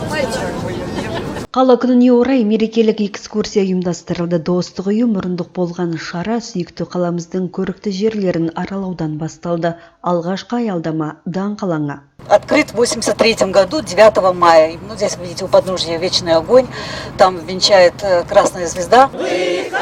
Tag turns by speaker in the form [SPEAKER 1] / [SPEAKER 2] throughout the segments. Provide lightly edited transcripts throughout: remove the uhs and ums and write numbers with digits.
[SPEAKER 1] Мальчик.
[SPEAKER 2] Қала күніне орай мерекелік экскурсия ұйымдастырылды. Достық үйі мұрындық болған шара сүйікті қаламыздың көрікті жерлерін аралаудан басталды. Алғашқы аялдама – Даңқ алаңы.
[SPEAKER 3] Открыт в 83 году, 9 мая. Ну, здесь, видите, у подножия Вечный огонь. Там венчает красная звезда.
[SPEAKER 4] Выходила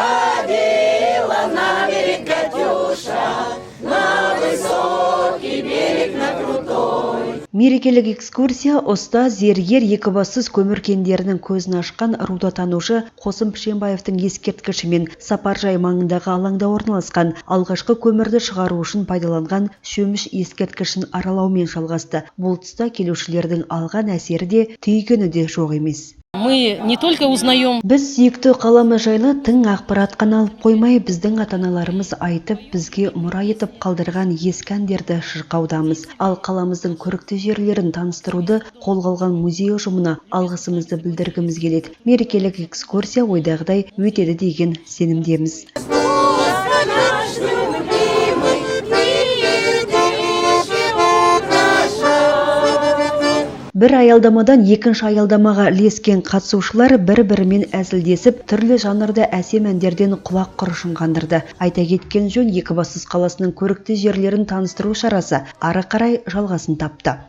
[SPEAKER 4] на берег Катюша, на высокий берег, на крутой.
[SPEAKER 2] Мерекелік экскурсия ұстаз, зергер, Екібастұз көмір кендерінің көзін ашқан рудатанушы Қосым Пішенбаевтың ескерткіші мен сапаржай маңындағы алаңда орналасқан алғашқы көмірді шығару үшін пайдаланған шөміш ескерткішін аралаумен жалғасты. Бұл тұста келушілердің алған әсері де, түйгені де жоқ емес.
[SPEAKER 5] Мы не только узнаем
[SPEAKER 2] Біз сүйікті қаламыз жайлы тың ақпарат қана алып қоймай, біздің ата-аналарымыз айтып, бізге мұра етіп қалдырған ескі әндерді шырқаудамыз. Ал қаламыздың көрікті жерлерін таныстыруды қолға алған музей ұжымына алғысымызды білдіргіміз келеді. Мерекелік экскурсия ойдағыдай өтеді деген сенімдеміз.
[SPEAKER 4] Наш любимый, Иртыш украшал.
[SPEAKER 2] Бір аялдамадан екінші аялдамаға ілескен қатысушылар бір-бірімен әзілдесіп, түрлі жанрда әсем әндерден құлақ құрышын қандырды. Айта кеткен жөн, Екібастұз қаласының көрікті жерлерін таныстыру шарасы ары қарай жалғасын тапты.